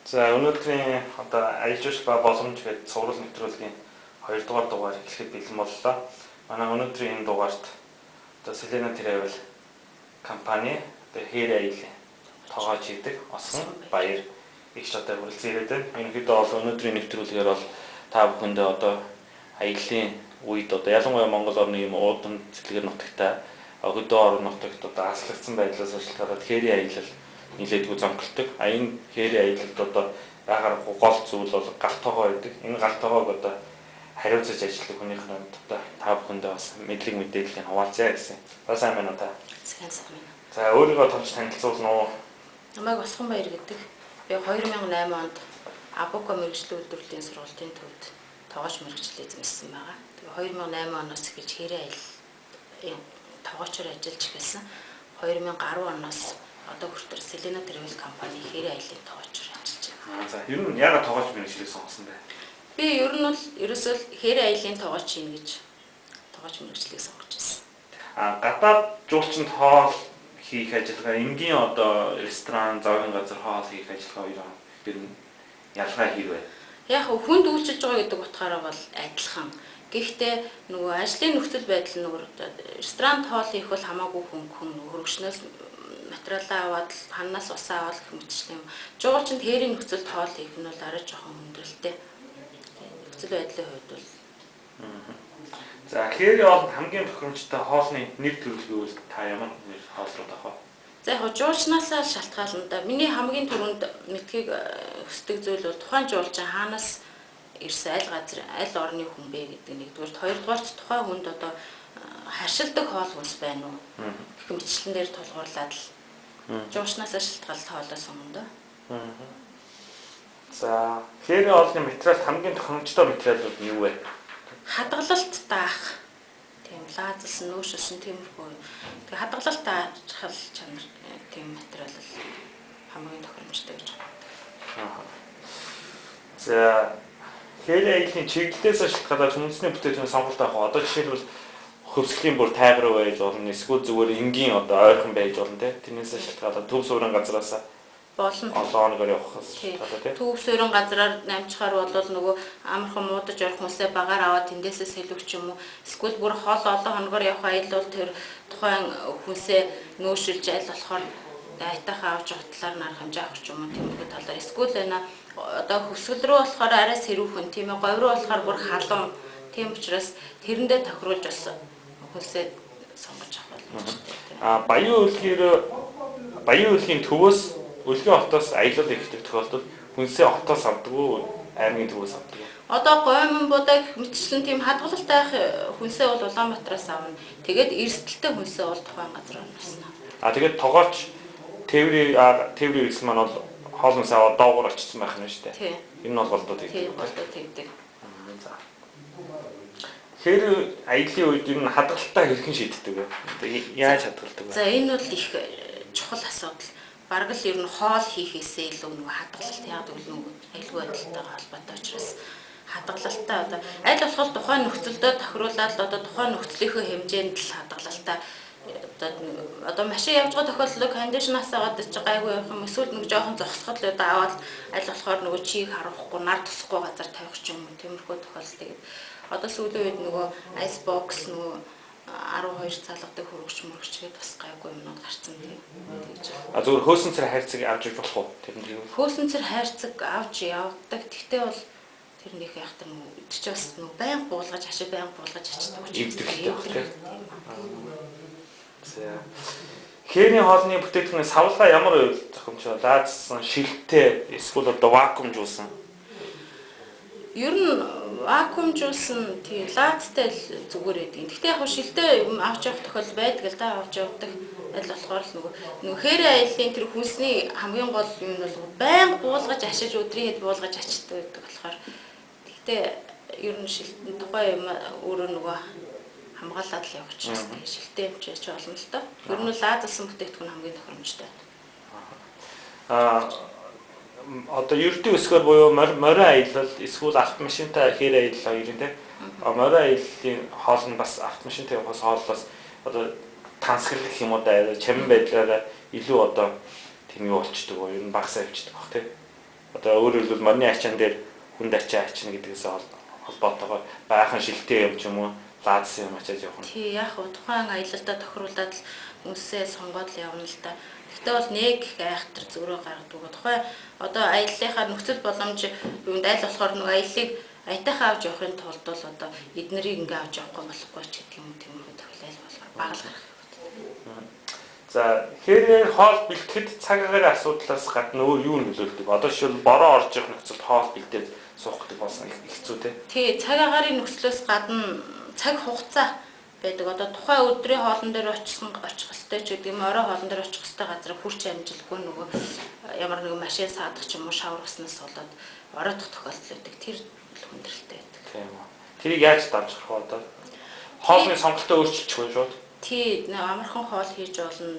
За, өнөөдрийн одоо аялал жуулчлал ба боломж гэдэг цуврал нэвтрүүлгийн 2 дугаар дугаар эхлэхэд бэлэн боллоо. Манай өнөөдрийн энэ дугаарт одоо Selena Travel компани одоо хээр аяллаа тоогооч хийдэг Осгон Баяр их одоо хүрэлцэн ирээд байна. Ерөнхийдөө бол өнөөдрийн нэвтрүүлгээр бол та бүхэндээ одоо аяллаа үед одоо ялангуяа Монгол орны юм уудам цэцлэгээр нутагта хөдөө орон нутагт одоо аслагдсан байдлаас шалтгаалаад хээрийн аялал нилээдгүй зонголдог. А энэ хээрийн аялалд одоо яагарахгүй гол зүйл бол гал тогоо байдаг. Энэ гал тогоог одоо хариуцаж ажилладаг хүнийх нь одоо та бүхэндээ бас мэдлэг мэдээллийг хуваалцъя гэсэн. За, сайн байна уу та? Сайн сайн байна. За, өөрийгөө товч танилцуулна уу? Намайг Осгон Баяр гэдэг. Би 2008 онд Абуко мэргэжлийн үйлдвэрлэлийн сургуулийн төвд тогооч мэргэжил эзэмшсэн байгаа. Тэгээ 2008 оноос эхэлж хэрэг аялал тогоочор ажиллаж эхэлсэн. 2010 оноос одоо хүртэл Selena Travel компани хэрэг аяллаа тогоочор ажиллаж байна. За, ер нь яагаад тогооч мэргэжлийг сонгосон бэ? Би ер нь бол ерөөсөө хэрэг аяллаа тогооч хийнэ гэж тогооч мэргэжлийг сонгож байсан. А гадаад жуулчинд хоол хийх ажиллагаа, энгийн одоо ресторан, зоогын газар хоол хийх ажиллагаа хоёрын ер нь ялгаа хэрвээ? Яг хүнд үйлчилж байгаа гэдэг утгаараа бол адилхан. Гэхдээ нөгөө ажлын нөхцөл байдал нөгөө ресторанд хоол хийх бол хамаагүй хөнгөн хөргөчнөөс материалаа аваад ханаас усаа аваад гэх мэтчлэн юм. Жуулчинд хээрийн нөхцөлд хоол хийх нь бол арай жоохон хүндрэлтэй. Нөхцөл байдлын хувьд бол. За, хээрийн хоолнд хамгийн тохиромжтой хоолны нэр төрөл гэвэл та ямар нэр хоол руу авах вэ? За, яг жуулчнаасаа шалтгаална да. Миний хамгийн түрүүнд мэдхийг хүсдэг зүйл бол тухайн жуулчин хаанаас ирсэн, аль газар, аль орны хүн бэ гэдэг нэгдүгээр. Хоёрдугаарт тухайн хүнд одоо харшилдаг хоол хүнс байна уу гэх мэтчлэн дээр тулгуурлаад л жуулчнаасаа шалтгаалт хоолоо сонгоно доо. За, хээрийн хоолны материал хамгийн тохиромжтой материалууд нь юу вэ? Хадгалалт даах. Тийм лаазалсан, нөөшөлсөн тиймэрхүү. Тэгээ хадгалалт даах чанар тийм материал л хамгийн тохиромжтой гэж боддог. За, хээрийн аяллаа чиглэлээс шалтгаалаад хүнсний бүтээгдэхүүн сонголт авах. Одоо жишээлбэл хөвсгөлийн бүр тайгар байж болно, эсвэл зүгээр энгийн одоо ойрхон байж болно те. Тэрнээс шалтгаалаад төв суурин газраас болно. Олон хоногоор явахаас шалтгаалаад те. Төв суурин газраар намжихаар бол нөгөө амархан муудаж явах хүмүүсээ багаар аваад тэндээсээ сэлвэх ч юм уу. Эсвэл бүр хол олон хоногоор явах аялал бол тэр тухайн хүнсээ нөөшилж аль болохоор айтайхан авч явах талаар нарах хэмжээ авах ч юм уу тиймэрхүү талаар. Эсвэл байна одоо хөвсгөл рүү болохоор арай сэрүүхэн тийм ээ, говь руу болохоор бүр халуун. Тийм учраас тэрэндээ тохируулж бас хүнсээ сонгож авах боломжтой. А Баян өлгийн төвөөс Өлгийн хотоос аялал ихдэг тохиолдолд хүнсээ хотоос авдаг уу, аймгийн төвөөс авдаг уу? Одоо гоймон будаа гэх мэтчлэн тийм хадгалалтай хүнсээ бол Улаанбаатараас авна. Тэгээд эрсдэлтэй хүнсээ бол тухайн газар орно. А тэгээд тогооч тээврийн хэрэгсэл маань бол хоол хүнсээ аваад доогуур очсон байх нь шүү дээ. Энэ нь бол голдуу тэгдэг. Тийм, голдуу тэгдэг. За. Хэр аяллаа үед энэ хадгалалтаа хэрхэн шийддэг вэ? Яаж хадгалдаг вэ? За, энэ бол их чухал асуудал. Бараг л ер нь хоол хийхээсээ илүү нөгөө хадгалалт яагаад гэвэл нөгөө аюулгүй байдалтайгаа холбоотой учраас хадгалалтаа одоо аль болох тухайн нөхцөлдөө тохируулаад л одоо тухайн нөхцөлийнхөө хэмжээнд л хадгалалтаа одоо машин явж байгаа тохиолдолд кондишн асаагаад чи гайгүй явах юм, эсвэл нэг жоохон зогсоход л одоо аваад аль болохоор нөгөө чийг харуулахгүй, нар тусахгүй газар тавих ч юм уу тиймэрхүү тохиолдол. Тэгээд одоо сүүлийн үед нөгөө ice box нөгөө 12 цаалгадаг хөргөч мөргөч гээд бас гайгүй юмнууд гарцсан тийм. Тэгж. А зөвхөн хөөсөн цэр хайрцаг авч явж болох уу? Тэр нь юу? Хөөсөн цэр хайрцаг авч явдаг. Тэгтээ бол тэр нэг яг тэр нөгөө чи бас нөгөө байнга буулгаж ашиг байнга буулгаж ачдаг учраас эвдэрхтэй байх тийм. За. Хээрийн хоолны бүтээгдэхүүний савлгаа ямар үйл зохимжтой? Лаазсан, шилтэй, эсвэл одоо вакуумжуулсан? Ер нь вакуумжуулсан тийм лаазтай л зүгээр байдаг. Гэхдээ яг шилтэй юм авч явах тохиолдол байдаг л да, авч явдаг. Аль болохоор л нөгөө хээрийн аяллаа тэр хүнсний хамгийн гол юм нь бол байнга буулгаж ашиж өдрийн хэд буулгаж ачдаг гэдэг болохоор. Гэхдээ ер нь шилтэн тухайн юм өөрөө нөгөө хамгаалаад л явах учраас шилтэй юм чи яж болно л доо. Ер нь лаазалсан бүтээгдэхүүн хамгийн тохиромжтой. А одоо ердийн өсгөр буюу морин аялал эсвэл автомашинтай хээр аялал хоёрын тийм. Морин аяллаа хоол нь бас автомашинтай явахаас хооллоос одоо тансаглах гэх юм уу да, чамин байдлаараа илүү одоо тийм юу болчдөг, ер нь багасаа явчихдаг бах тийм. Одоо өөрөөр хэлбэл морины ачаан дээр хүнд ачаа ачна гэдгээс холбоотойгоор баахан шилтэй юм ч юм уу лаадсан юм ачааж явах нь. Тий, яг хуу тухайн аялалдаа тохируулаад л үсээ сонгоод л явна л да. Гэхдээ бол нэг их айхтар зөрөө гаргадаг. Тухайн одоо аяллахаа нөхцөл боломж юунд аль болохоор нөгөө аяллыг аятайхан авч явахын тулд бол одоо эднэрийг ингээ авч явахгүй болохгүй ч гэдэг юм тиймэрхүү тохиол аль болохоор бага л гарах хэрэгтэй. За, хэрээр хоол бэлтгэхэд цаг агаарын асуудлаас гадна өөр юу нөлөөлдөг? Одоо жишээл бороо орж явах нөхцөлд хоол бэлдээд суух гэдэг болсон их хэцүү те. Тий, цаг агаарын нөхцлөөс гадна цаг хугацаа байдаг. Одоо тухайн өдрийн хоолн дээр очих ёстой ч гэдэг юм, орой хоолн дээр очих ёстой газар хүрч амжилгүй нөгөө ямар нэгэн машин саадах ч юм уу шавар уснаас болоод ороодох тохиолдол байдаг. Тэр хүндрэлтэй байдаг. Тийм үү. Тэрийг яаж давж гарах вэ одоо? Хоолны сонголтоо өөрчилчих вэ шууд? Тий, амархан хоол хийж болно.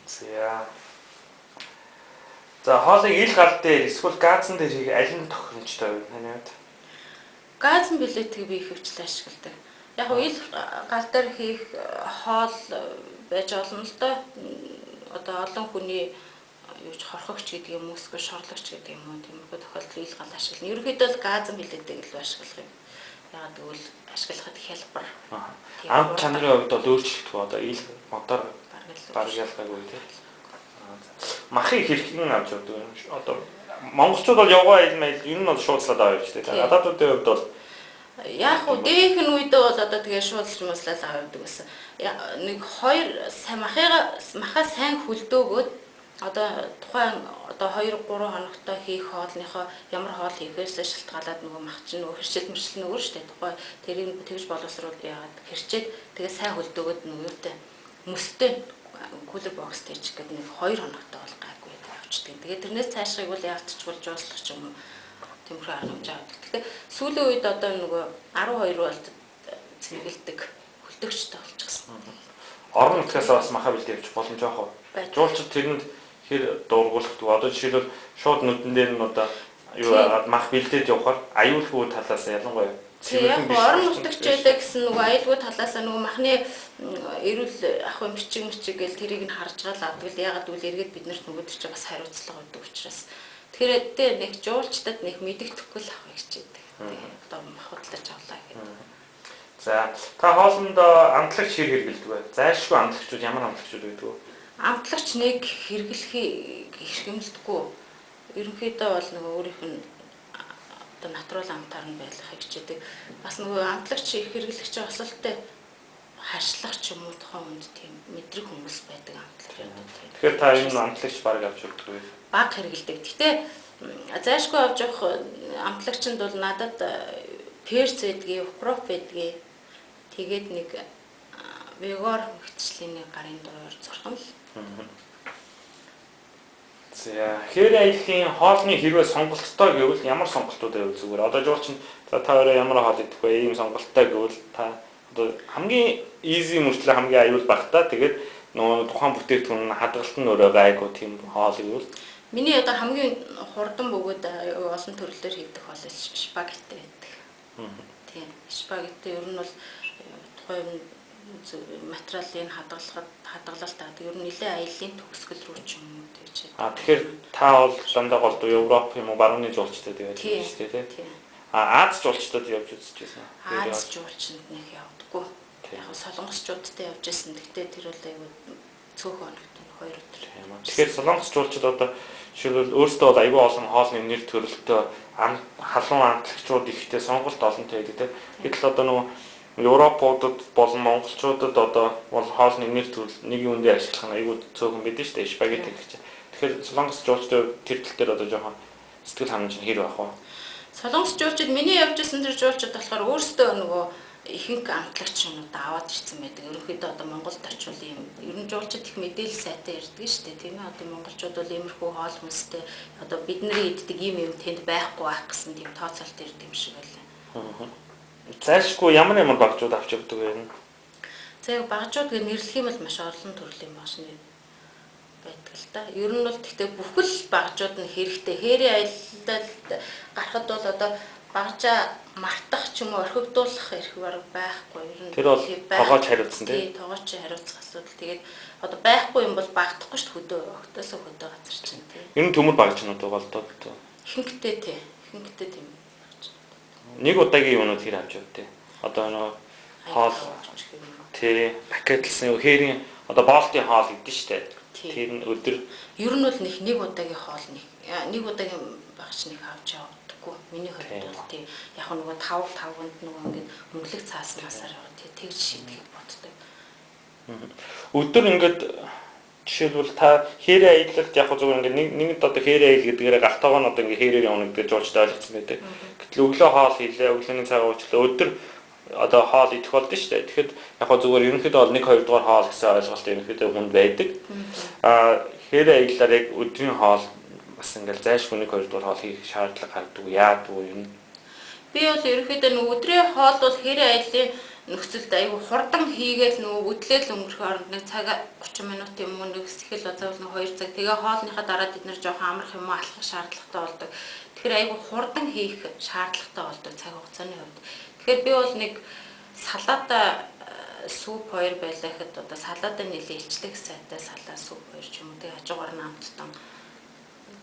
За. За, хоолыг ил гал дээр эсвэл газан дээр хийх аль нь тохиромжтой вэ таны хувьд? Газан бэлэтгийг би ихэвчлэн ашигладаг. Яг нь ил гал дээр хийх хоол байж болно л доо. Одоо олон хүний юуч хорхогч гэдэг юм уу, эсвэл шорлогч гэдэг юм уу, тиймэрхүү тохиолдолд ил гал ашиглана. Ерөнхийдөө л газан бэлэтийг илүү ашиглах юм. Яагаад гэвэл ашиглахад хялбар. Амт чанарын хувьд бол өөрчлөлтгүй одоо ил модоор бараг ялгаагүй тийм. Махыг хэрхэн авч явдаг юм? Одоо монголчууд бол явгаа айл майл ер нь бол шууцлаад аваа явж тийм. Гадаадуудын хувьд бол яг уу дээхэн үедээ бол одоо тэгээ шууд муслал аваа явдаг гэсэн. Нэг хоёр сайн махаа сайн хөлдөөгөөд одоо тухайн одоо 2 3 хоногтой хийх хоолныхоо ямар хоол хийхээс шалтгаалаад нөгөө мах чинь нөгөө хэрчэл мэрчэл нөгөө шүү дээ. Тухайн тэрийг тэгж боловсруул яагаад хэрчээд тэгээ сайн хөлдөөгөөд нөгөө юутай мөстэй кулер бокс тийч гэдэг нэг 2 хоногтой бол гайгүй явчихдаг. Тэгээ тэрнээс цаашхыг бол яалтчгүй жууслах ч юм уу тиймэрхүү арга хэмжээ авдаг. Гэхдээ сүүлийн үед одоо нөгөө 12 вольт цэнгэлдэг хөлдөөгчтэй болчихсон. Орон нутгаас бас маха бэлдээ явчих боломж авах уу? Жуулчид тэрэнд хэр дургуулах вэ? Одоо жишээлбэл шууд нүдэн дээр нь одоо юу яагаад мах бэлдээд явахаар аюулгүй талаас ялангуяа цэвэрлэн биш. Орон нутагч байлаа гэсэн нөгөө аюулгүй талаас нөгөө махны эрүүл ах юм бичиг гэл тэрийг нь харж байгаа л авдаг л яагаад гэвэл эргээд бид нарт нөгөө төр чи бас хариуцлага өгдөг учраас. Тэгэхээр тэ нэг жуулчдад нэг мэдэгдэхгүй л авах хичээдэг. Одоо мах худлаж авлаа гэдэг. За, та хоолндоо амтлагч хэр хэрэглэдэг вэ? Зайлшгүй амтлагчуд ямар амтлагчуд байдаг вэ? Амтлагч нэг хэрэглэхийг эрхэмлэдэггүй. Ерөнхийдөө бол нөгөө өөрийнх нь одоо натурал амтаар нь байлгахыг хичээдэг. Бас нөгөө амтлагч их хэрэглэгч осолтой харшлах ч юм уу тухайн хүнд тийм мэдрэг хүмүүс байдаг амтлагч. Тэгэхээр та энэ амтлагч баг авч өгдөг вэ? Баг хэрэглэдэг. Гэхдээ зайлшгүй авч явах амтлагчинд бол надад перц байдгийг, укроп байдгийг, тэгээд нэг вегор мэтчлийн гарын дураар зурхан л. За, хэр аяллаа хоолны хэрвээ сонголттой гэвэл ямар сонголтууд байвал зүгээр. Одоо жуулчин за та өөрөө ямар хоол идэх вэ? Ийм сонголттой гэвэл та одоо хамгийн easy мөртлөө хамгийн аюул багтаа тэгээд нөгөө тухайн бүтээгдэхүүн нь хадгалт нь өөрөө гайгүй тийм хоол гэвэл миний одоо хамгийн хурдан бөгөөд олон төрлөөр хийдэг хоол спагетти байдаг. Тийм, спагетти ер нь бол тухайн материалыг хадгалалт авдаг. Ер нь нэлээд аяллаа төгсгөл рүү ч юм уу тэгж. А тэгэхээр та бол дандаа голдуу Европ юм уу барууны жуулчдад явж үзсэн тий. А Аз жуулчдад явж үзчихсэн. Аз жуулчдад нэг явдаггүй. Яг солонгосчуудтай явж исэн. Гэхдээ тэр бол айгүй цөөхөн хоногт 2 өдөр. Тэгэхээр солонгос жуулчид одоо жишээлбэл өөрсдөө бол айгүй олон хоолны нэр төрөлтөө халуун амтлагчуд ихтэй сонголт олонтой байдаг тий. Гэтэл одоо нөгөө Европуудад болон монголчуудад одоо бол хоолны нэр төрөл нэг юм дээр ашиглах нь айгүй цөөхөн байдаг шүү дээ. Спагетти гэх чинь. Тэгэхээр солонгос жуулчдын тэр тал дээр одоо жоохон сэтгэл ханамж нь хэр байх вэ? Солонгос жуулчид миний явж исэн тэр жуулчид болохоор өөрсдөө нөгөө ихэнх амтлагч юмнууд аваад ирсэн байдаг. Ерөнхийдөө одоо Монголд очивол ийм ер нь жуулчид их мэдээлэл сайтай ярьдаг шүү дээ, тийм ээ. Одоо монголчууд бол иймэрхүү хоол хүнстэй одоо бидний иддэг ийм юм тэнд байхгүй байх гэсэн тийм тооцоолт ирдэг юм шиг байлаа. Зайлшгүй ямар ямар багжууд авч явдаг вэ? За яг багжууд гэж нэрлэх юм бол маш олон төрлийн багш нэр байдаг л да. Ер нь бол гэхдээ бүхэл багжууд нь хэрэгтэй. Хээрийн аялалд гарахад бол одоо Багжаа мартах ч юм уу орхигдуулах эрх бараг байхгүй. Ер нь тэр бол тогооч хариуцсан тийм. Тогооч хариуцах асуудал. Тэгээд одоо байхгүй юм бол багтахгүй шүү дээ, хөдөө огтоосоо хөдөө газар чинь тийм. Ер нь төмөр багжнууд байгаа л доо. Ихэнхдээ тийм. Ихэнхдээ тийм багжнууд. Нэг удаагийн юмнууд хэр авч явд тийм. Одоо нөгөө хоол тий пакетлсан юу хээрийн одоо боолтын хоол гэдэг шүү дээ. Тэр нь өдөр ер нь бол нэг удаагийн хоол нэг удаагийн багч нэг авч явдаггүй. Миний хувьд бол тий яг нөгөө 5-5-нд нөгөө ингээд өнгөлөг цаасан масаар яваа тий тэгж шийдэхийг боддог. Өдөр ингээд жишээлбэл та хээрээ аялалд яг зүгээр ингээд нэгд одоо хээрээ аял гэдгээрээ галтайгаа нь одоо ингээд хээрээр явна гэдэг жуулчд ойлгоцсон байдаг. Гэтэл өглөө хоол хийлээ, өглөөний цагаа уучлаа. Өдөр одоо хоол идэх болдсон шүү дээ. Тэгэхэд яг зүгээр ерөнхийдөө бол 1 2 дугаар хоол гэсэн ойлголт ерөнхийдөө хүнд байдаг. Аа хээрээ аяллаар яг өдрийн хоол бас ингээл зайлшгүй 1 2 дугаар хоол хийх шаардлага гардаг. Яадаг юм? Би бол ерөнхийдөө нөгөө өдрийн хоол бол хээрээ аяллаа нөхцөлд айгүй хурдан хийгээл нөгөө үдлээл өнгөрөх хооронд нэг цаг 30 минут юм уу нэг сэтгэл базаавал нэг 2 цаг. Тэгээ хоолныхаа дараа бид нэр жоохон амрах юм уу алхах шаардлагатай болдог. Тэгэхээр айгүй хурдан хийх шаардлагатай болдог цаг хугацааны хувьд. Тэгэхээр би бол нэг салаата суп хоёр байлаа гэхэд одоо салаата нэлээ илчлэг сайтай салаа суп хоёр ч юм уу тэгээ хажуугаар нь амттан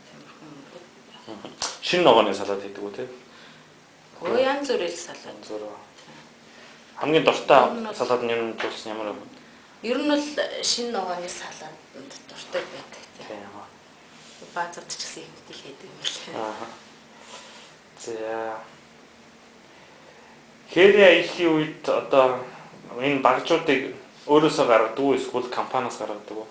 тиймэрхүү. Шинэ ногооны салаад хийдэг үү те? Гөө янз бүрийн салаад. Зүрх. Хамгийн дуртай салаад нь ер нь дуулсан ямар вэ? Ер нь бол шинэ ногооны салаанд дуртай байдаг тийм. Баазад ч гэсэн ихтэй хийдэг юм лээ. Аа. За. Хээрээ аяллаа үед одоо энэ багжуудыг өөрөөсөө гаргадаг уу эсвэл компаниас гаргадаг уу?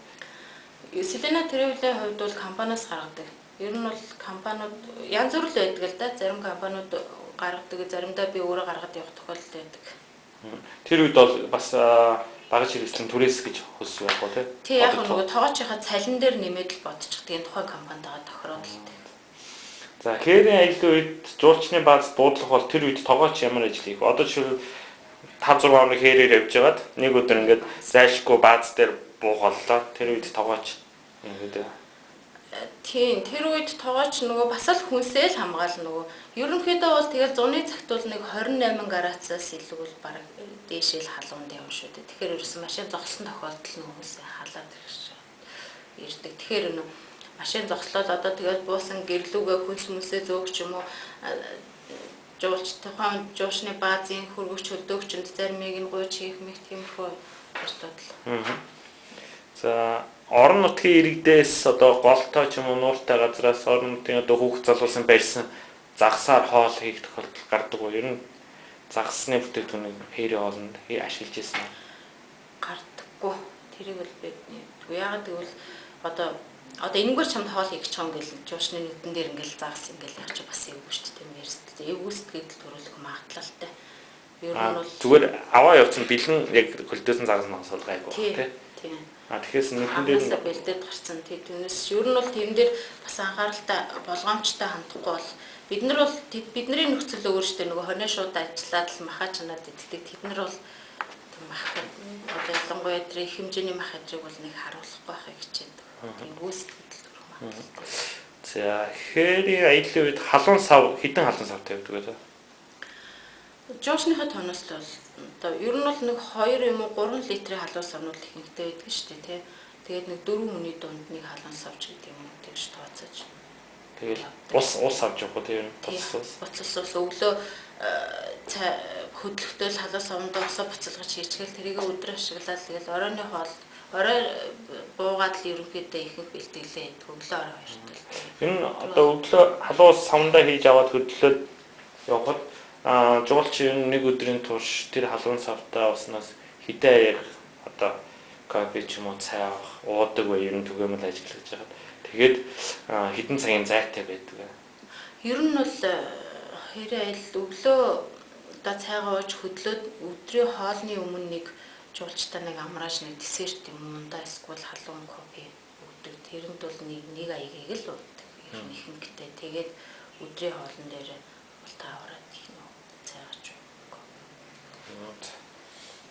Selena Travel-ийн хувьд бол компаниас гаргадаг. Ер нь бол компаниуд янз бүр л байдаг л да. Зарим компаниуд гаргадаг, заримдаа би өөрөө гаргаад явах тохиолдол байдаг. Тэр үед бол бас багаж хэрэгслэн түрээс гэж хөлс байх уу тий? Тий, яг нөгөө тоогоочийнхаа цалин дээр нэмээд л бодчих. Тэгээ тухайн компанитайгаа тохироод л тий. За хээрийн аяллаа үед жуулчны бааз буудлах бол тэр үед тогооч ямар ажил хийх вэ? Одоо жишээл 5 6 хоног хээрээр явж байгаад нэг өдөр ингээд зайлшгүй бааз дээр буух боллоо. Тэр үед тогооч ингээд тийм тэр үед тогооч нөгөө бас л хүнсээ л хамгаална нөгөө. Ерөнхийдөө бол тэгэл зуны цагт бол нэг 28 градусаас илүү бол бараг дээшээ л халуунд явна шүү дээ. Тэгэхээр ерөөсөн машин зогссон тохиолдол нь хүмүүсээ халаад ирдэг. Тэгэхээр нөө машин зогслоод одоо тэгэл буусан гэрлүүгээ хүнс мүнсээ зөөгч юм уу жуулч тухайн жуушны баазын хөргөгч хөлдөөгчөнд заримыг нь гуйж хийх мэх тиймэрхүү ажлууд л. За орон нутгийн иргэдээс одоо голтой ч юм уу нууртай газраас орон нутгийн одоо хүүхд залуусын барьсан загсаар хоол хийх тохиолдол гардаг уу? Ер нь загсны бүтээгдэхүүнийг хээрээ хоолнд ашиглаж ирсэн үү? Гардаггүй. Тэрийг бол би яагаад гэвэл одоо энэгээр чамд хоол хийх гэж байгаа юм гэл жуушны нүдэн дээр ингээл загас ингээл яг чи бас эвгүй шүү дээ. Мэрсдэл эвгүй сэтгэл төрүүлэх магадлалтай. Ер нь бол зүгээр аваа явцсан бэлэн яг хөлдөөсөн загас магас бол гайгүй тий. Тийм. А тэгэхээр нүдэн дээр нь бэлдээд гарцсан. Тий, түүнээс ер нь бол тэрэн дээр бас анхааралтай болгоомжтой хандахгүй бол бид нар бол бидний нөхцөл өөр шүү дээ. Нөгөө хонио шууд ажиллаад л маха чанаад иддэг. Тэд нар бол мах одоо ялангуяа тэр их хэмжээний мах эдрийг бол нэг харуулахгүй байхыг хичээдэг. Тийм үүсгэл төрөх магадлалтай. За хээрийн аяллаа үед халуун сав хэдэн халуун сав тавьдаг вэ? Жуушныхаа тоноос л бол одоо ер нь бол нэг 2 юм уу 3 литрийн халуун савнууд ихэнхдээ байдаг шүү дээ тий. Тэгээд нэг 4 хүний дунд нэг халуун савч гэдэг юм уу тэгж тооцоож. Тэгэл ус авч явах уу тий ер нь буцас ус өглөө хөдлөхтөө л халуун савнд усаа буцалгаж хийчихэл тэрийг өдөр ашиглаад тэгэл оройны хоол орой буугаад л ерөнхийдөө ихэнх бэлтгэлээ хийдэг. Өглөө орой хоёрт л. Энэ одоо өглөө халуун савндаа хийж аваад хөдлөөд явхад жуулч нэг өдрийн турш тэр халуун савтаа уснаас хідэн аяг одоо кофе ч юм уу цай авах уудаг бай ер нь түгээмэл ажиллаж байхад тэгээд хэдэн цагийн зайтай байдаг вэ? Ер нь бол хэрэг айл өглөө одоо цайгаа ууж хөдлөөд өдрийн хоолны өмнө нэг жуулчтай нэг амрааж нэг десерт юм уу да эсвэл халуун кофе өгдөг. Тэрэнд бол нэг аягийг л уудаг. Ер нь ихэнхдээ тэгээд өдрийн хоолн дээр бол таавраад их нөө цайгаач кофе.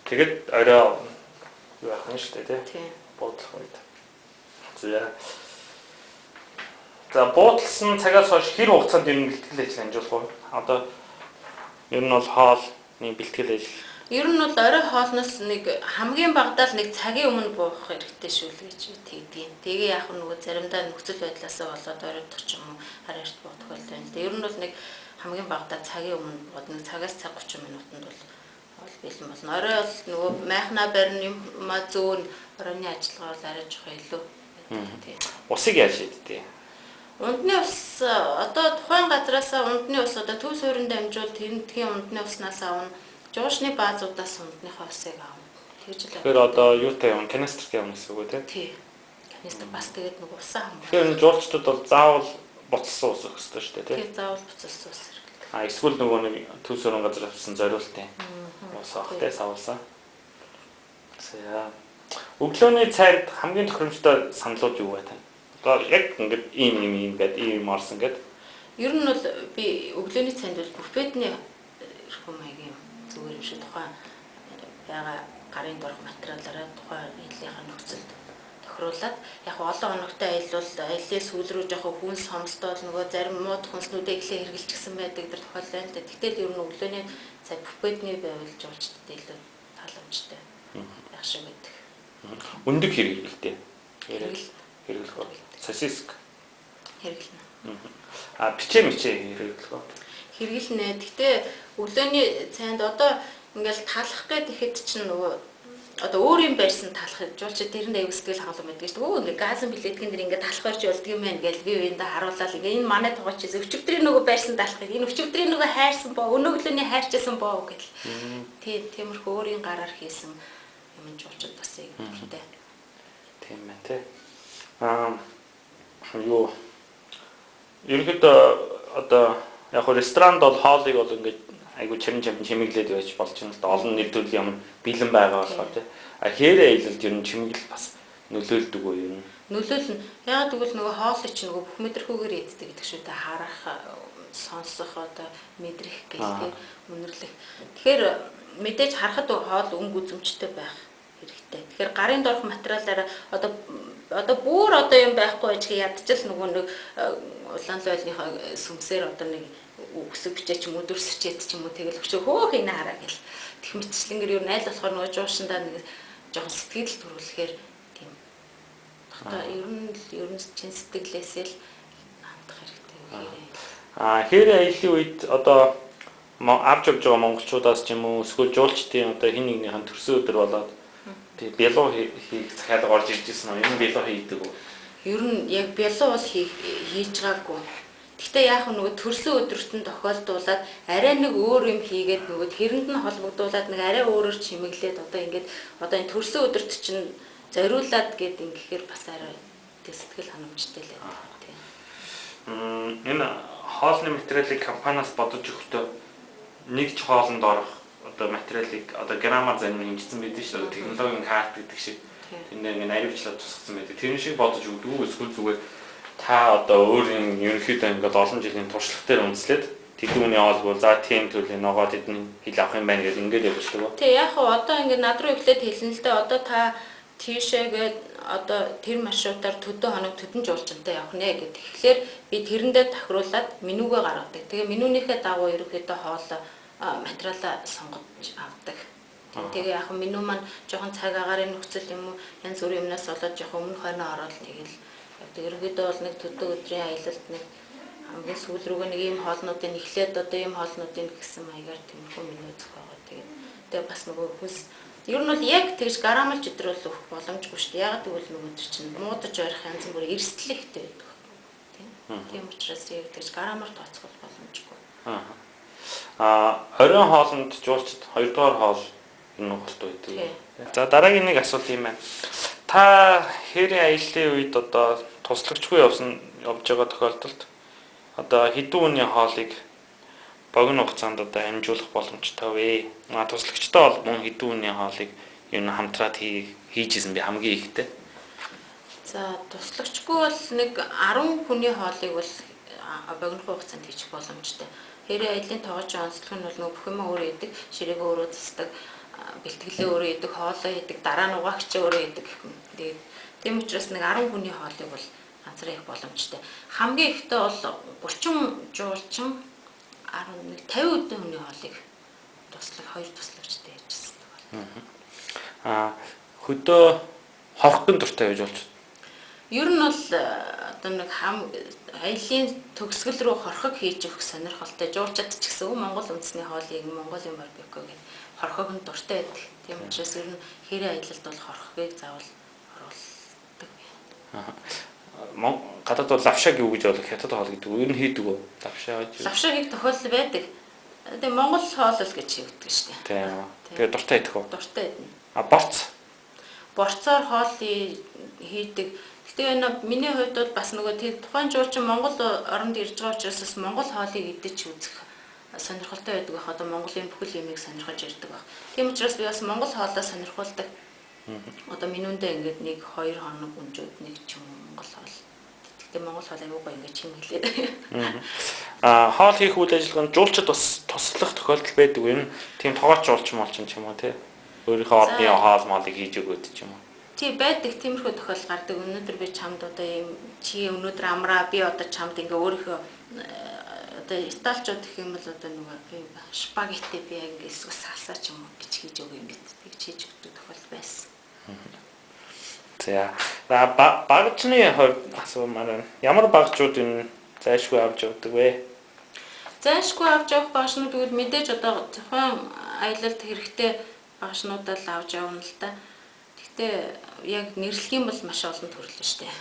Тэгээд орой юу яах юм шүү дээ тий. Буудлах үед. За. За буудлсан цагаас хойш хэр хугацаанд ер нь бэлтгэл ажил амжуулах вэ? Одоо Ер нь бол хоолны бэлтгэл ажил. Ер нь бол орой хоолноос нэг хамгийн багадаа л нэг цагийн өмнө буух хэрэгтэй шүү л гэж тэгдэг. Тэгээ яг нөгөө заримдаа нөхцөл байдлаасаа болоод оройтох ч юм уу арай эрт буух тохиолдол байна л да. Ер нь бол нэг хамгийн багадаа цагийн өмнө бууд, нэг цагаас цаг 30 минутанд бол бэлэн болно. Орой бол нөгөө майхнаа барина, юмаа зөөн, оройны ажиллагаа бол арай жоохон илүү байдаг тийм. Усыг яаж шийддэг? Ундны ус одоо тухайн газраасаа ундны ус одоо төв суурин дамжуул тэрнтгийн ундны уснаас авна. Жуушны баазуудаас ундныхаа усыг авна. Тэгж л. Тэгэхээр одоо юутай явна? Канистрт явна гэсэн үг үү те? Тий. Канистр бас тэгээд нөгөө усаа хамгаалах. Тэгэхээр энэ жуулчдад бол заавал буцалсан ус өгөх ёстой шүү дээ те? Тий, заавал буцалсан ус хэрэглэдэг. А эсвэл нөгөө нэг төв суурин газар авсан зориултын ус авах те, савлсан. За. Өглөөний цайд хамгийн тохиромжтой саналууд юу вэ тань? Одоо яг ингээд ийм ийм ийм гээд ийм юм орсон гээд. Ер нь бол би өглөөний цайнд бол буфетний эрхэм маягийн зүгээр юм шиг тухайн байгаа гарын дорх материалаараа тухайн аяллынхаа нөхцөлд тохируулаад яг олон хоногтой аялал бол аяллаа сүүл рүү жоохон хүн сомстол нөгөө зарим мууд хүнснүүдээ эхлээ хэрэгжилчихсэн байдаг тэр тохиолдол байна л да. Гэтэл ер нь өглөөний цай буфетний байвал жуулчдад илүү таламжтай байх шиг байдаг. Өндөг хэрэглэлтэй. Хэрэглэх бол сосиск хэрэглэнэ. А бичээ мичээ хэрэглэх үү? Хэрэглэнэ. Гэхдээ өглөөний цайнд одоо ингээл талах гээд ихэд чинь нөгөө одоо өөр юм барьсан талах жуулчид тэрэнд аягүй сэтгэл хангалуун байдаг шүү дээ. Өө ингээ газан билетгийн дэр ингээ талах барьж болдго юм байна гэж би биендээ харуулаад ингээ энэ манай тугаач өчигдрийн нөгөө барьсан талах, энэ өчигдрийн нөгөө хайрсан боо, өнөөглөөний хайрчсан боо гэл. Тий, тиймэрхүү өөрийн гараар хийсэн юм жуулчид бас яг дуртай. Тийм байна тий. Аа юу ерөнхийдөө одоо яг хөө ресторанд бол хоолыг бол ингээд айгу чирэн чамин чимэглээд байж болж байна л да. Олон нэр төрлийн юм бэлэн байгаа болохоор тий. А хээрээ аялалд ер нь чимэглэл бас нөлөөлдөг үү ер нь? Нөлөөлнө. Яагаад гэвэл нөгөө хоолыг чинь нөгөө бүх мэдрэхүүгээр иддэг гэдэг шүү дээ. Харах, сонсох, одоо мэдрэх гэх тий, үнэрлэх. Тэгэхээр мэдээж харахад хоол өнгө үзэмжтэй байх хэрэгтэй. Тэгэхээр гарын дорх материалаараа одоо бүр одоо юм байхгүй байж ядчил нөгөө нэг улаан лойлныхоо сүмсээр одоо нэг үсэг бичээ ч юм уу дүрсчээд ч юм уу тэгэл өчөө хөөх энэ хараа гэл. Тэг мэтчлэнгээр ер нь аль болохоор нөгөө жуушандаа нэг жоохон сэтгэл төрүүлэхээр тийм. Одоо ер нь чин сэтгэлээсээ л хандах хэрэгтэй. А хээрээ аяллаа үед одоо авч явж байгаа монголчуудаас ч юм уу эсвэл жуулчдын одоо хин нэгнийхэн төрсөн өдөр болоод тэг бялуу хийх захиалга орж ирж ирсэн үү? Ер нь бялуу хийдэг үү? Ер нь яг бялуу бол хийж байгаагүй. Гэхдээ яах вэ нөгөө төрсөн өдөрт нь тохиолдуулаад арай нэг өөр юм хийгээд нөгөө тэрэнд нь холбогдуулаад нэг арай өөрөөр чимэглээд одоо ингээд одоо энэ төрсөн өдөрт чинь зориулаад гээд ингэхээр бас арай тэг сэтгэл ханамжтай л байдаг тийм. Энэ хоолны материалыг компаниас бодож өгөхдөө нэг ч хоолнд орох одоо материалыг одоо граммар зарим хэмжсэн байдаг шүү дээ. Технологийн карт гэдэг шиг тэндээ ингээд наривчлаад тусгасан байдаг. Тэр шиг бодож өгдөг үү эсвэл зүгээр та одоо өөрийн ерөнхийдөө ингээд олон жилийн туршлага дээр үндэслээд тэдэн үний оолгүй за тийм төрлийн ногоо тэдний хил авах юм байна гэж ингээд явуулдаг уу? Тий, яг хөө одоо ингээд над руу эхлээд хэлнэ л дээ. Одоо та тийшээгээд одоо тэр маршрутаар төдөө хоног төдөн жуулчантай явах нэ гэх. Тэгэхээр би тэрэндээ тохируулаад менюгээ гаргадаг. Тэгээ менюнийхээ дагуу ерөнхийдөө хоол материалаа сонгож авдаг. Тэгээ яг меню маань жоохон цаг агаарын нөхцөл юм уу янз бүрийн юмнаас болоод жоохон өмнө хойноо ороод тэгэл явдаг. Ерөнхийдөө бол нэг төдөө өдрийн аялалд нэг хамгийн сүүл рүүгээ нэг ийм хоолнуудыг эхлээд одоо ийм хоолнуудыг гэсэн маягаар тиймэрхүү меню зохиогоо. Тэгээд бас нөгөө хүнс ер нь бол яг тэгж грамлж өдрөл өгөх боломжгүй шүү дээ. Яг тэгвэл нөгөө төр чинь муудаж ойрох янз бүрийн эрсдэл ихтэй байдаг. Тийм учраас яг тэгж грамар тооцох боломжгүй. А оройн хоолнд жуулчид хоёрдугаар хоол энэ голтой байдаг. За дараагийн нэг асуулт юм байна. Та хээрийн аяллаа үед одоо туслагчгүй явж байгаа тохиолдолд одоо хэдэн үний хоолыг богино хугацаанд одоо амжуулах боломжтой вэ? Туслагчтай бол мөн хэдэн үний хоолыг ер нь хамтраад хийж исэн би хамгийн ихтэй. За туслагчгүй бол нэг 10 хүний хоолыг бол богино хугацаанд хийчих боломжтой. Хэрэг аяллаа тоогооч онцлог нь бол нөгөө бүх юм өөрөө идэг, ширээгөө өөрөө засдаг, бэлтгэлээ өөрөө идэг, хоолоо идэг, дараа нь угаагч өөрөө идэг гэх юм. Тэгээд тийм учраас нэг 10 хүний хоолыг бол ганцаараа хийх боломжтой. Хамгийн ихтэй бол 30 жуулчин 11 50 хэдэн хүний хоолыг туслах 2 туслагчтай хийжсэн. Аа хөдөө хорхгын дуртай байж болж. Ер нь бол одоо нэг хам аялын төгсгөл рүү хорхог хийж өгөх сонирхолтой. Жуулчид ч гэсэн Монгол үндэсний хоолыг Монголын барбекю гэх хорхог нь дуртай байдаг. Тийм учраас ер нь хэрэг аялалд бол хорхогийг заавал оруулдаг. Гадаад бол лавшаг юу гэж болох хятад хоол гэдэг. Ер нь хийдэг үү? Лавшаа гэж. Лавшаа хийх тохиолдол байдаг. Тэгээ Монгол хоол л гэж хийгдэг шүү дээ. Тийм. Тэгээ дуртай идэх үү? Дуртай идэнэ. А борц. Борцоор хоол хийдэг. Гэтэ энэ миний хувьд бол бас нөгөө тэр тухайн жуулчин Монгол оронд ирж байгаа учраас бас Монгол хоолыг идэж үзэх сонирхолтой байдаг байх. Одоо Монголын бүхэл юмыг сонирхож ирдэг байх. Тийм учраас би бас Монгол хоолоо сонирхуулдаг. Одоо менюндээ ингээд 1 2 хоног өнжөөд нэг ч юм уу Монгол хоол. Гэхдээ Монгол хоол аягүй гоё ингээд чимэглээд. Аа хоол хийх үйл ажиллагаанд жуулчид бас туслах тохиолдол байдаг юм. Тийм тоогооч жуулч молчин ч юм уу тий. Өөрийнхөө орны хоол моолыг хийж өгөөд ч юм уу. Тий байдаг тиймэрхүү тохиолдол гардаг. Өнөөдөр би чамд одоо ийм чи өнөөдөр амраа би одоо чамд ингээ өөрийнхөө одоо италичууд гэх юм бол одоо нөгөө спагетти би ингээ эсвэл салса ч юм уу гэж хийж өгөө юм бид. Тэгж хийж өгдөг тохиолдол байсан. За багжны хувьд асуумаар байна. Ямар багжууд энэ зайлшгүй авч явдаг вэ? Зайлшгүй авч явах багжнууд гэвэл мэдээж одоо тухайн аялалд хэрэгтэй багжнуудаа л авч явна л да. Гэхдээ яг нэрлэх юм бол маш олон төрөл шүү дээ.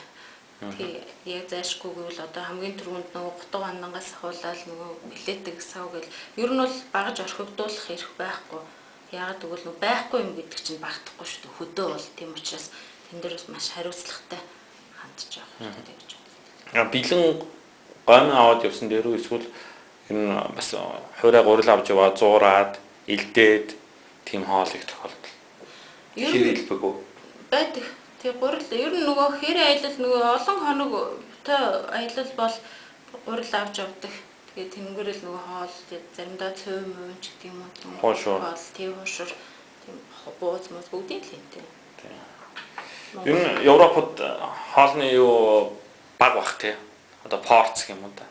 Тэгээ яг зайлшгүй гэвэл одоо хамгийн түрүүнд нөгөө гутга хандангаас ахуулаад нөгөө плетэг сав гэл ер нь бол багаж орхигдуулах эрх байхгүй. Яагаад гэвэл нөгөө байхгүй юм гэдэг чинь багтахгүй шүү дээ. Хөдөө бол тийм учраас тэн дээр бас маш хариуцлагатай хандж явах хэрэгтэй гэж боддог. Бэлэн гомь аваад явсан дээр үү эсвэл ер нь бас хуурай гурил авч яваа зуураад илдээд тийм хоол их тохиолдол. Ер нь хэлбэг үү? Байдаг. Тэг гурил ер нь нөгөө хэрэг аялал нөгөө олон хоног та аялал бол гурил авч явдаг. Тэгээ тэнгэрэл нөгөө хоол заримдаа цуй муун ч гэдэг юм уу. Хуушуур. Хоол тийм хуушуур тийм бууз мууз бүгдийг л хийдэг. Ер нь Европод хоолны юу баг бах тий. Одоо порц гэх юм уу да.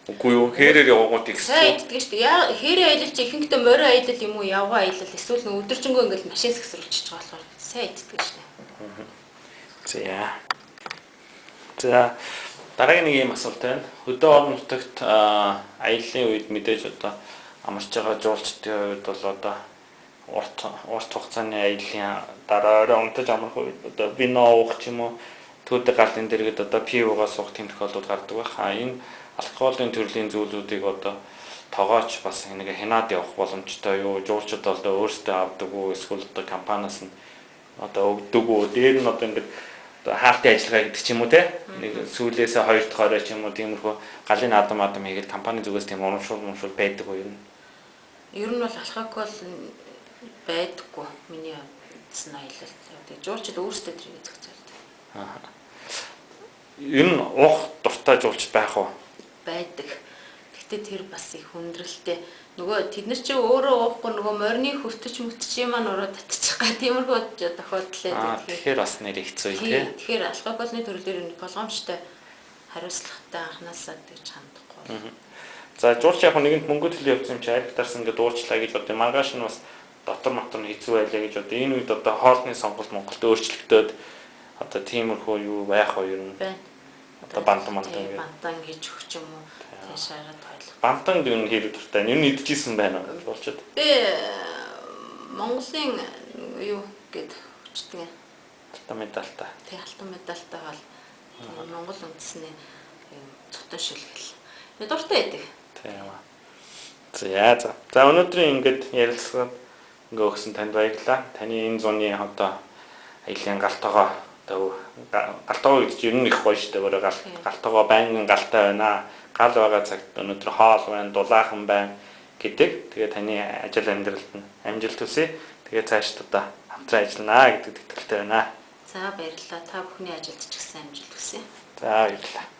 Үгүй юу хэрээр явгууд их сайн иддэг шүү дээ. Яа хэрэг аялал чи ихэнхдээ морин аялал юм уу явган аялал эсвэл нөгөө өдөржингөө ингээл машин сэгсрүүлчихэж байгаа болохоор сайн иддэг шүү дээ. За. За дараагийн нэг юм асуулт байна. Хөдөө орон нутагт аяллаа үед мэдээж одоо амарч байгаа жуулчдын хувьд бол одоо урт хугацааны аяллаа дараа орой унтаж амрах үед одоо вино уух ч юм уу түүдэг галын дэргэд одоо пивогоо суух тийм тохиолдол гардаг байх. А энэ алкоголын төрлийн зүйлүүдийг одоо тогооч бас нэг хянаад явах боломжтой юу? Жуулчид одоо өөрсдөө авдаг уу? Эсвэл одоо компаниас нь одоо өгдөг үү? Дээр нь одоо ингээд хаалтын ажиллагаа гэдэг ч юм уу те нэг сүүлээсээ хоёр дахь орой ч юм уу тиймэрхүү галын адам хийгээд компани зүгээс тийм урамшуул байдаг уу юм? Ер нь бол алкогол байдаггүй миний хувьд аялал явдаг. Жуулчид өөрсдөө тэрийг зохицуулдаг. Аа. Ер нь уух дуртай жуулчид байх уу? Байдаг. Гэхдээ тэр бас их хүндрэлтэй. Нөгөө тэд нар чи өөрөө уухгүй нөгөө морины хүртэж мөтч юм аа нуруу татчих га. Тиймэрхүү тохиолдол байдаг. Тэгэхээр бас нэр хэцүү тий. Тэгэхээр алкоголны төрөлөөр болгоомжтой хариуцлагатай анханасаа тэгж хандахгүй. За жуулч яг нэгэнт мөнгө төлөө явсан юм чи арх дарсан ингээд уучлаа гэж бодъё. Маргааш нь бас дотор мотор нь хэцүү байлаа гэж бодъё. Энэ үед одоо хоолны сонголт Монголд өөрчлөгдөөд одоо тиймэрхүү юу байх вэ ер нь? Байна. Одоо бантан гэдэг. Бантан хийж өгч юм уу? Тийшаараа тойлох. Бантан ер нь хэрэг дуртай. Ер нь идчихсэн байна уу жуулчид? Би Монголын юу гэд хүчдэг. Алтан медальтай. Тэг алтан медальтай бол Монгол үндэсний юм цутан шилгэл. Би дуртай байдаг. Тийм аа. За. За өнөөдрийн ингээд ярилцлага ингээ өгсөн танд баярлалаа. Таны энэ зуны одоо аялын галтогоо одоо галтогоо гэдэг чинь ер нь их гоё шүү дээ. Өөрөө галтогоо байнгын галтай байна. Гал байгаа цагт өнөөдөр хоол байна, дулаахан байна гэдэг. Тэгээ таны ажил амьдралд нь амжилт хүсье. Тэгээ цаашд одоо хамтран ажилланаа гэдэг итгэлтэй байна. За баярлалаа. Та бүхний ажилд ч гэсэн амжилт хүсье. За баярлалаа.